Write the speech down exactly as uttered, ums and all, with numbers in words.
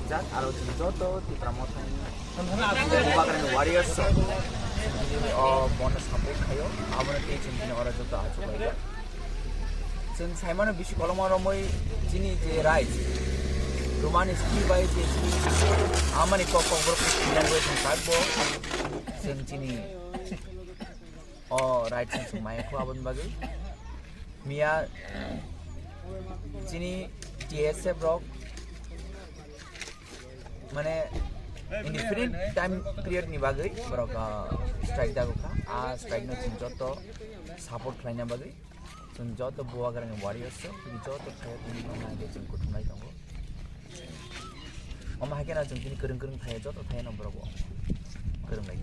Jak aro chwng joto Tipra Mothani Bubagrani warriors rok chwng tini o bono support khaio, abono tei chwng tini oro joto achuk laijak. Chwng saimano bisi kolokma romwi chini je rights, romani skill bai je chini amani kok kok borok kok kok chwng sakbo chwng chini o rights chwng maya kho aboni bagwi. Miya chini T S F rok mane indefinite time period ni bagwi borok, ah, strike dago kha. A strike no chwng joto support khlaina bagwi chwng joto Bubagrani warriors rok chwng joto thaya tongwi tongna hwnkhe chwng kuthumlai tongo. Omo hai kheno chwng tini kwrwng kwrwng thaya joto thaya no borok bo kwrwng lai.